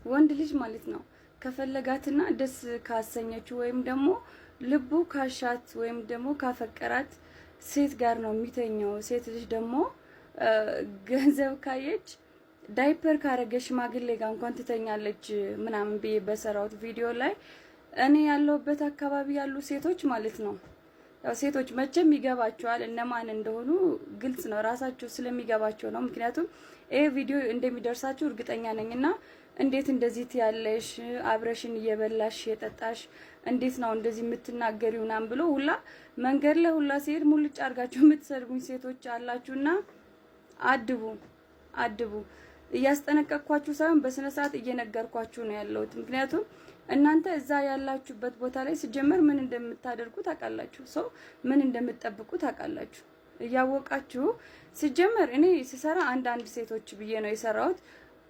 ወንድ ልጅ ማለት ነው ከፈለጋትና ደስ ካሰኘችው ወይም ደግሞ ልቡ ካሻት ወይም ደግሞ ካፈቀራት ሴት ጋር ነው የሚተኛው። ሴት ልጅ ደግሞ ገንዘብ ካየች ዳይፐር ካረገ ሽማግሌ ጋር እንኳን ትተኛለች ምናምን ብዬ በሰራሁት ቪዲዮ ላይ እኔ ያለሁበት አካባቢ ያሉ ሴቶች ማለት ነው፣ ያው ሴቶች መቼም ይገባቸዋል እነማን እንደሆኑ ግልጽ ነው፣ ራሳቸው ስለሚገባቸው ነው። ምክንያቱም ይሄ ቪዲዮ እንደሚደርሳችሁ እርግጠኛ ነኝ። እና እንዴት እንደዚህ ትያለሽ? አብረሽን እየበላሽ የጠጣሽ እንዴት ነው እንደዚህ የምትናገሪው? ምናምን ብሎ ሁላ መንገድ ላይ ሁላ ሲሄድ ሙልጭ አድርጋችሁ የምትሰድቡኝ ሴቶች አላችሁና አድቡ፣ አድቡ። እያስጠነቀቅኳችሁ ሳይሆን በስነ ስርዓት እየነገርኳችሁ ነው ያለሁት። ምክንያቱም እናንተ እዛ ያላችሁበት ቦታ ላይ ሲጀመር ምን እንደምታደርጉ ታውቃላችሁ። ሰው ምን እንደምትጠብቁ ታውቃላችሁ። እያወቃችሁ ሲጀመር እኔ ስሰራ አንዳንድ ሴቶች ብዬ ነው የሰራሁት።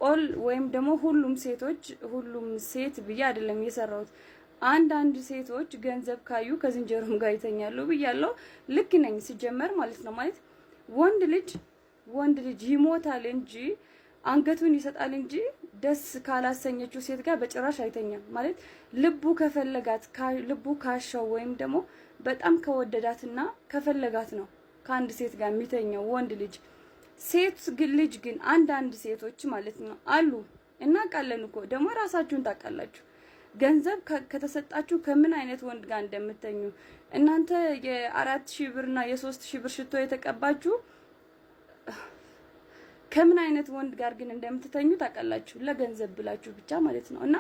All ወይም ደግሞ ሁሉም ሴቶች፣ ሁሉም ሴት ብዬ አይደለም የሰራሁት። አንዳንድ ሴቶች ገንዘብ ካዩ ከዝንጀሮም ጋር ይተኛሉ ብያለሁ። ልክ ነኝ ሲጀመር ማለት ነው። ማለት ወንድ ልጅ ይሞታል እንጂ፣ አንገቱን ይሰጣል እንጂ ደስ ካላሰኘችው ሴት ጋር በጭራሽ አይተኛም። ማለት ልቡ ከፈለጋት፣ ልቡ ካሻው ወይም ደግሞ በጣም ከወደዳትና ከፈለጋት ነው ከአንድ ሴት ጋር የሚተኛው ወንድ ልጅ። ሴት ልጅ ግን አንዳንድ ሴቶች ማለት ነው አሉ፣ እናውቃለን እኮ ደግሞ ራሳችሁን ታውቃላችሁ። ገንዘብ ከተሰጣችሁ ከምን አይነት ወንድ ጋር እንደምተኙ። እናንተ የ4,000 ብርና የ3,000 ብር ሽቶ የተቀባችሁ ከምን አይነት ወንድ ጋር ግን እንደምትተኙ ታውቃላችሁ። ለገንዘብ ብላችሁ ብቻ ማለት ነው። እና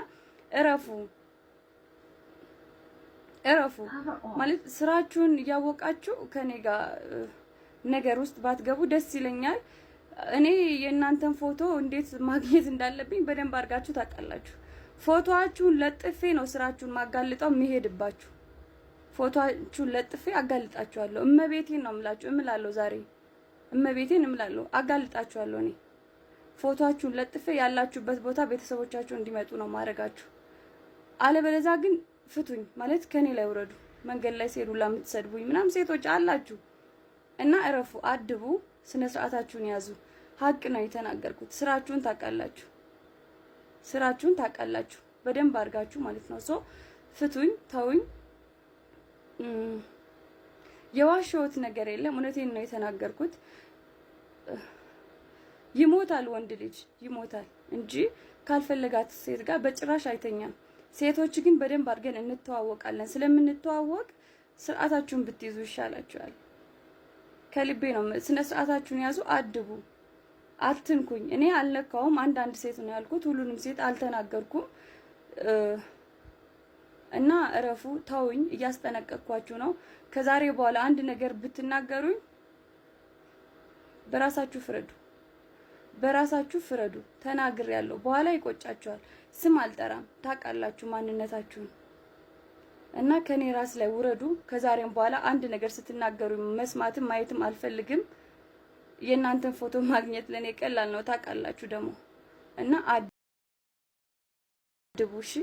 እረፉ፣ እረፉ ማለት ስራችሁን እያወቃችሁ ከኔ ጋር ነገር ውስጥ ባትገቡ ደስ ይለኛል። እኔ የእናንተን ፎቶ እንዴት ማግኘት እንዳለብኝ በደንብ አድርጋችሁ ታውቃላችሁ። ፎቶአችሁን ለጥፌ ነው ስራችሁን ማጋልጠው የሚሄድባችሁ። ፎቶአችሁን ለጥፌ አጋልጣችኋለሁ። እመቤቴን ነው የምላችሁ፣ እምላለሁ፣ ዛሬ እመቤቴን እምላለሁ፣ አጋልጣችኋለሁ። እኔ ፎቶአችሁን ለጥፌ ያላችሁበት ቦታ ቤተሰቦቻችሁ እንዲመጡ ነው ማድረጋችሁ። አለበለዛ ግን ፍቱኝ፣ ማለት ከኔ ላይ ውረዱ። መንገድ ላይ ሲሄዱ የምትሰድቡኝ ምናምን ሴቶች አላችሁ እና እረፉ፣ አድቡ፣ ስነ ስርዓታችሁን ያዙ። ሀቅ ነው የተናገርኩት። ስራችሁን ታውቃላችሁ፣ ስራችሁን ታውቃላችሁ በደንብ አድርጋችሁ ማለት ነው። So ፍቱኝ፣ ተውኝ። የዋሸሁት ነገር የለም። እውነቴን ነው የተናገርኩት። ይሞታል፣ ወንድ ልጅ ይሞታል እንጂ ካልፈለጋት ሴት ጋር በጭራሽ አይተኛም። ሴቶች ግን በደንብ አድርገን እንተዋወቃለን። ስለምንተዋወቅ ስርዓታችሁን ብትይዙ ይሻላችኋል። ከልቤ ነው። ስነ ስርዓታችሁን ያዙ፣ አድቡ፣ አትንኩኝ። እኔ አልነካውም። አንዳንድ ሴት ነው ያልኩት፣ ሁሉንም ሴት አልተናገርኩም። እና እረፉ፣ ተውኝ። እያስጠነቀቅኳችሁ ነው። ከዛሬ በኋላ አንድ ነገር ብትናገሩኝ በራሳችሁ ፍረዱ፣ በራሳችሁ ፍረዱ። ተናግሬያለሁ። በኋላ ይቆጫችኋል። ስም አልጠራም፣ ታውቃላችሁ ማንነታችሁን። እና ከኔ ራስ ላይ ውረዱ። ከዛሬም በኋላ አንድ ነገር ስትናገሩ መስማትም ማየትም አልፈልግም። የእናንተን ፎቶ ማግኘት ለእኔ ቀላል ነው፣ ታውቃላችሁ ደግሞ። እና አድቡ እሺ።